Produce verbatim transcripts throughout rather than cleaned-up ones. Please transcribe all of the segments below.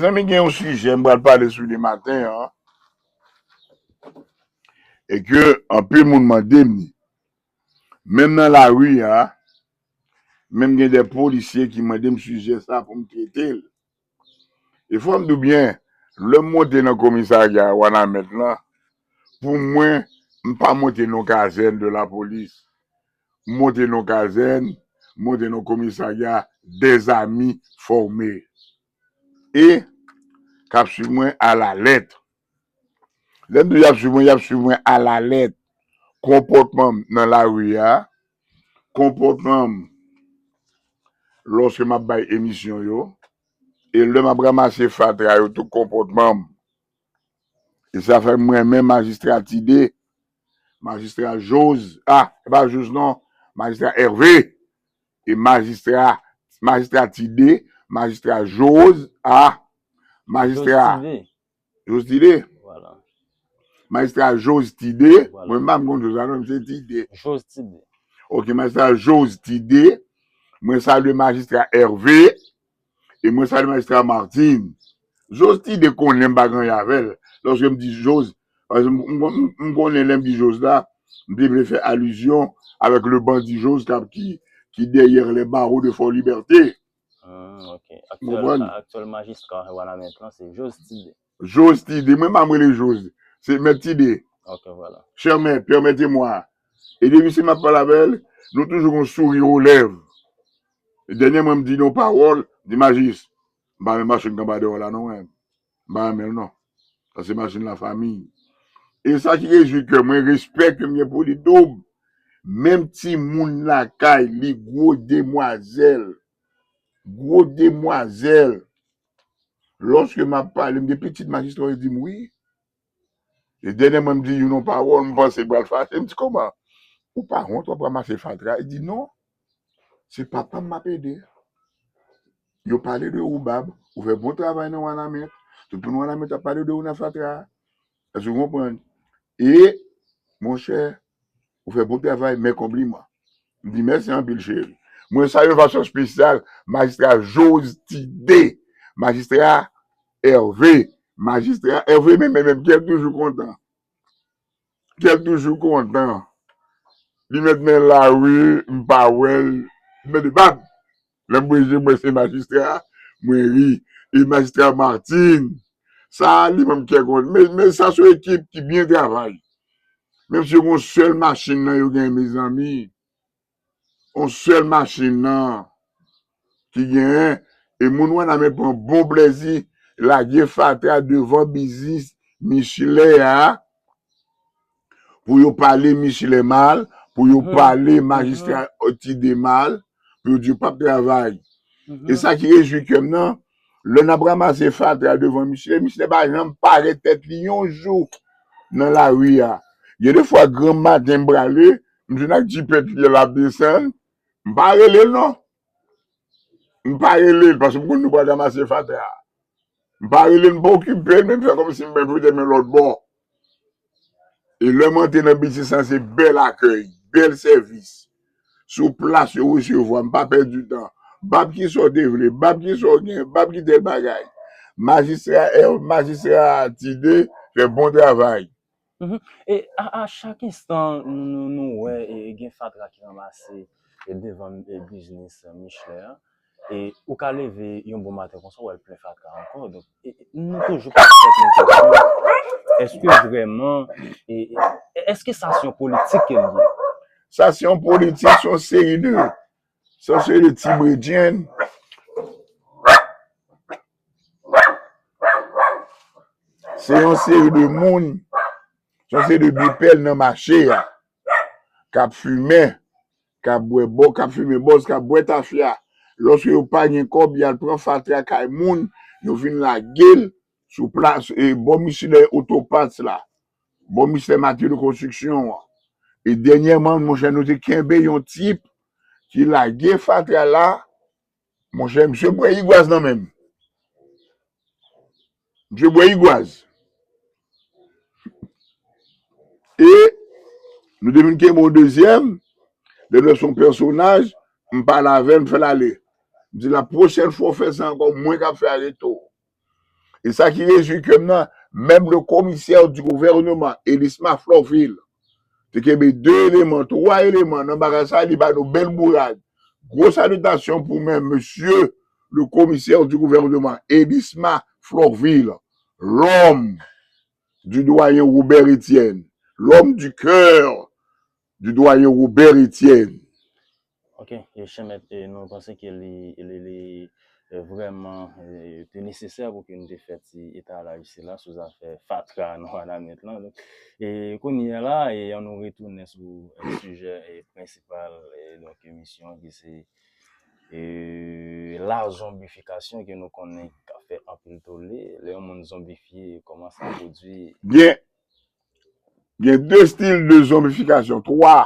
Mezanmi, gen yon sijè m pral pale sou li maten an, e ke anpil moun mande m li. Menm nan lari a, menm gen de polisye ki mande m sijè sa pou m trete l. E fò m di w byen, lè m monte nan komisarya Wanament lan, pou mwen, m pa monte nan kazèn de lapolis. M monte nan kazèn, m monte nan komisarya dèzami fòme. E k ap swiv mwen alalèt. Lè m di y ap swiv mwen, y ap swiv mwen alalèt. Konpòtman m nan lari a, konpòtman m lòske m ap bay emisyon yo, e lè m ap ranmase fatra yo, tout konpòtman m. E sa fè m renmen majistra Tide, majistra Jose, a, e pa Jose non, majistra Hervé, e majistra, majistra Tide, majistra Jose, a, majistra Jose Tide. Jose Tide. Voilà. Majistra Jose Tide. Voilà. Mwen, m pa konn Jose la, non, se Tide. Jose Tide. Ok, majistra Jose Tide. Mwen salye majistra Hervé. E mwen salye majistra Martine. Jose Tide konnen m pa gen anyen avè l. Lòske m di Jose, paske m, m, m, m konnen lè m di Jose la, m te vle fè alizyon avèk le bandit Jose k ap, ki, ki derrière les barreaux de Fort Liberté. Hmm, ok. Ou konprann? Aktyèl, aktyèl majistra Wanament lan, se Jose Tide. Jose Tide. Mwen pa m rele Jose. Se Mèt Tide. Ok, voilà. Cher maître, permettez-moi. E depi se m ap pale avè l, nou toujou gon souri o lèv. E dènyèman, m di yon pawòl, m di, Majis, m pa renmen machin kanpadè w la non, mwen. M pa renmen l non. Sa se machin lafanmi. E sa ki rejwi kè mwen, respè ke m gen pou li doub. Menm timoun lakay li, gwo demwazèl, gwo demwazèl. Lòske m ap pale, m gen pitit majistra yo di m wi. E dènyèman, m di youn yon pawòl, m panse l pral fache. M di, kòman? Ou pa wont w ap ranmase fatra? Li di, non, se papa m m ap ede. Yo pale de ou, Bab. Ou fè bon travay nan Wanament. Tout moun Wanament ap pale de ou nan fatra a. Èske w konprann? E, monchè, ou fè bon travay, men konpliman. M di mèsi anpil, cheri. Mwen salye fason espesyal majistra Jose Tide, majistra Hervé, majistra Hervé, men, men, men, kè l toujou kontan. Kè l toujou kontan. Li mèt men la, wi, m pa wè l. Li mèt Bab. Lè m bouye je m wè se majistra, mwen ri. E majistra Martine, sa li menm kè kontan. Men, men sa se yon ekip ki byen travay. Menm si yo gen yon sèl machin nan yo gen, mezanmi. Yon sèl machin nan ki genyen, e moun Wanament pran bon plezi lage fatra devan biznis Michelin a, pou yo pale Michelin mal, pou yo pale majistra Tide mal, pou yo di yo p ap travay. E sa ki rejwi kè m nan, lè n ap ranmase fatra devan Michelin, Michelin pa janm parèt tèt li yon jou nan lari a. Gen de fwa, granm maten m prale, m jwenn ak jipèt li l ap desann, m pa rele l non. M pa rele l, paske m konn nou pral ranmase fatra. M pa rele l, m pa okipe l, men m fè kòmsi m menm poutèt men lòt bò. E lè m antre nan biznis lan, se bèl akèy, bèl sèvis. Sou plas, yo resevwa m, pa pèdi tan. Bab, kisa w te vle? Bab, kisa w gen? Bab, ki tèl bagay? Majistra, eh, majistra Tide fè bon travay. Mhm. E a, a chak enstan, nou, nou, nou wè e, e gen fatra ki ranmase e devan e biznis Michelin an. E ou ka leve yon bon maten konsa, w wè l plen fatra ankò. Donk, e, e, nou toujou poze tèt nou kesyon, èske vrèman, e, e, èske sa se yon politik ke l ye? Sa se yon politik, se yon seri de, se yon seri de ti bredjenn. Se yon seri de moun, se yon seri de bipèl nan mache a, k ap fimen, k ap bwè bò, k ap fimen bòz, k ap bwè tafya. Lòske yo pa gen kòb, y al pran fatra kay moun, yo vin lage l sou plas, e, bò Michelin Autoparts la, bò Michelin Matériaux de Construction an. E dènyèman, monchè, nou te kenbe yon tip ki lage fatra la, monchè, misye bwè igwaz nan men m. Misye bwè igwaz. E nou te vin kenbe yon dezyèm, lè nou wè se yon pèsonaj, m pale avè l, m fè l ale. M di, la pwochèn fwa w fè sa ankò, mwen k ap fè areto w. E sa ki rejwi kè m nan, menm le commissaire du gouvernement, Elisma Florvil, te kenbe de eleman, twa eleman nan bagay sa, li ba nou bèl bourad. Gwo salitasyon pou menm mesye le commissaire du gouvernement, Elisma Florvil, l'homme du doyen Robert Etienne, l'homme du cœur du doyen Robert Etienne. Ok, e Chèmèt, e nou panse ke li, li, li e, vrèman e, te nesesè pou ke nou te fè ti etalaj sila sou zafè fatra nan Wanament lan. Donk, e kounye a la, e an nou retounen sou e, sijè e, prensipal e, donk, emisyon an, ki se e, la zonbifikasyon ke nou konnen k ap fè anpil tole. Lè yon moun zonbifye, kòman sa pwodui? Gen, gen de stil de zonbifikasyon, twa.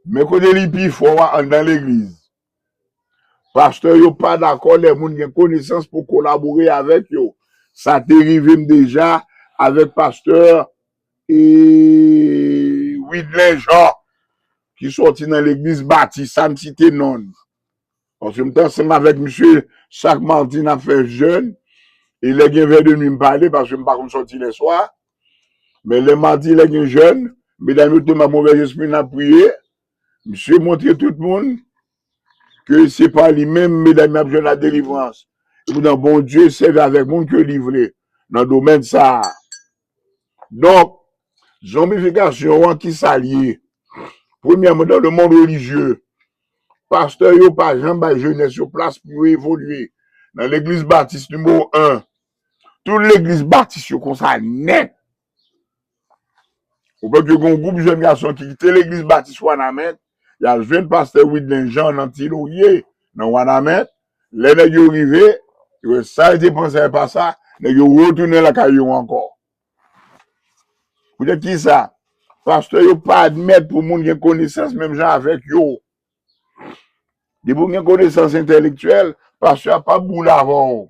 Men kote li pi fò a, anndan legliz. Pastè yo pa dakò lè moun gen konesans pou kolabore avèk yo. Sa te rive m deja avèk pastè e, Widlen Jean, ki sòti nan legliz Batis, sa m site non l. Paske m te ansanm avèk misye, chak madi n ap fè jèn, e lè gen vè de nwi m pale, paske m pa konn sòti lèswa. Men lè madi, lè gen jèn, medam yo tonbe ak movèzespri, n ap priye. Misye montre tout moun ke se pa li menm, medam yo ap jwenn ladelivrans. Epoutan, Bondye sèvi avèk moun ke li vle nan domèn sa a. Donk, zonbifikasyon an, ki sa l ye? Premyèman, dans le monde religieux, pastè yo pa janm bay jenès yo plas pou yo evolye. Nan legliz batis nimewo en, tout legliz batis yo konsa nèt. Ou pè ke gen yon gwoup jèn gason ki kite legliz batis Wanament, y al jwenn pastè Widlen Jean nan Ti Lorye, nan Wanament. Lè nèg yo rive, yo wè sa yo te panse a pa sa, nèg yo retounen lakay yo ankò. Poutèt ki sa? Pastè yo pa admèt pou moun gen konesans menm jan avèk yo. Depi w gen konesans entèlektyèl, pastè a p ap boule avè w.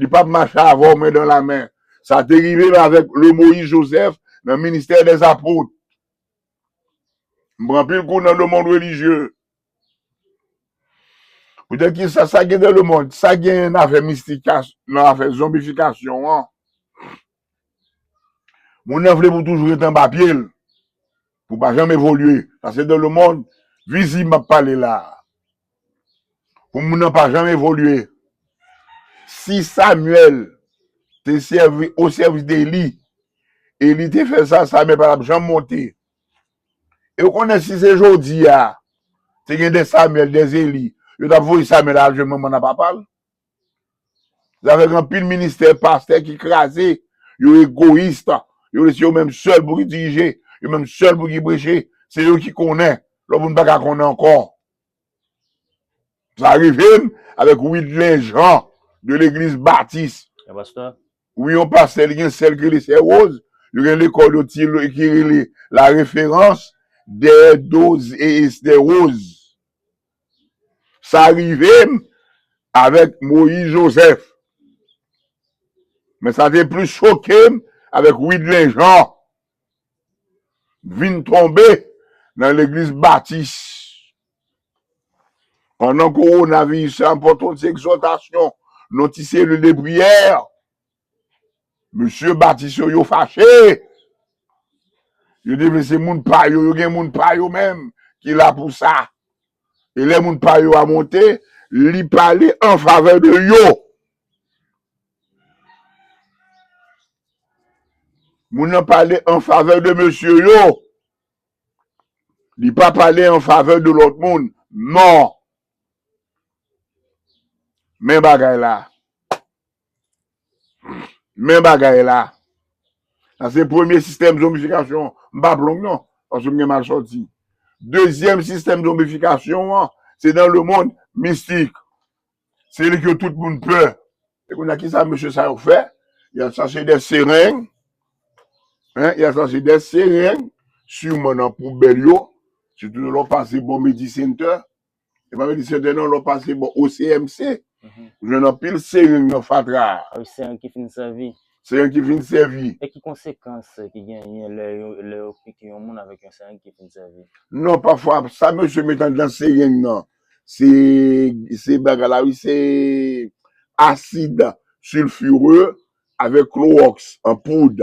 Li p ap mache avè w men dan la men. Sa te rive m avèk le Moïse Joseph nan Ministère des Apôtres. M pran anpil kou nan le monde religieux. Poutèt ki sa, sa gen dans le monde, sa gen nan afè mistik, nan afè zonbifikasyon an. Moun nan vle pou toujou ret anba pye l, pou pa janm evolye. Sa se dans le monde vizib m ap pale la a. Pou moun nan pa janm evolye. Si Samyèl te sèvi o sèvis de Eli, Eli te fè sa, Samyèl pa t ap janm monte. E w konnen si se jodi a, te gen de Samyèl, de Eli, yo t ap voye Samyèl al jwenn manman l ak papa l. Sa fè gen anpil ministè pastè ki kraze, yo egoyis, yo vle se yo menm sèl pou ki dirije, yo menm sèl pou ki preche, se yo ki konnen, lòt moun pa ka konnen ankò. Sa rive m avèk Widlen Jean de legliz batis. Yon pastè? Wi, yon pastè, li gen sè l ki rele sè Woz. Yo gen lekòl yo ti ki rele La Référence des Doze et des Roses. Sa rive m avèk Moïse Joseph. Men sa te plis choke m avèk Widlen Jean. Vin tonbe nan legliz batis. Pandan kowonaviris la, m pote yon ti egzòtasyon nan ti selil de priyè. Mesye batis yo, yo fache. Yo te vle se moun pa yo, yo gen moun pa yo menm ki la pou sa. E lè moun pa yo a monte, li pale an favè de yo. Moun nan pale an favè de mesye yo. Li pa pale an favè de lòt moun. Non. Men bagay la. Men bagay la. Sa se premye sistèm zonbifikasyon. M p ap long non, paske m gen mal sòti. Dezyèm sistèm zonbifikasyon an, se dans le monde mystique. Se li ke tout moun pè. E kounye a, kisa mesye sa yo fè? Y al chache de sereng. Hein? Y al chache de sereng, siman nan poubèl yo. Sitou lè w pase bò Medi Center. E pa Medi Center non, lè w pase bò O C M C. Ou jwenn anpil sereng nan fatra a. Avèk sereng ki fin sèvi. Sereng ki fin sèvi. E ki konsekans ki genyen lè yo, lè yo pike yon moun avèk yon sereng ki fin sèvi? Non, pafwa, sa mesye met anndan sereng nan, se, se bagay la, wi, se asid silfire avèk klowòks an poud.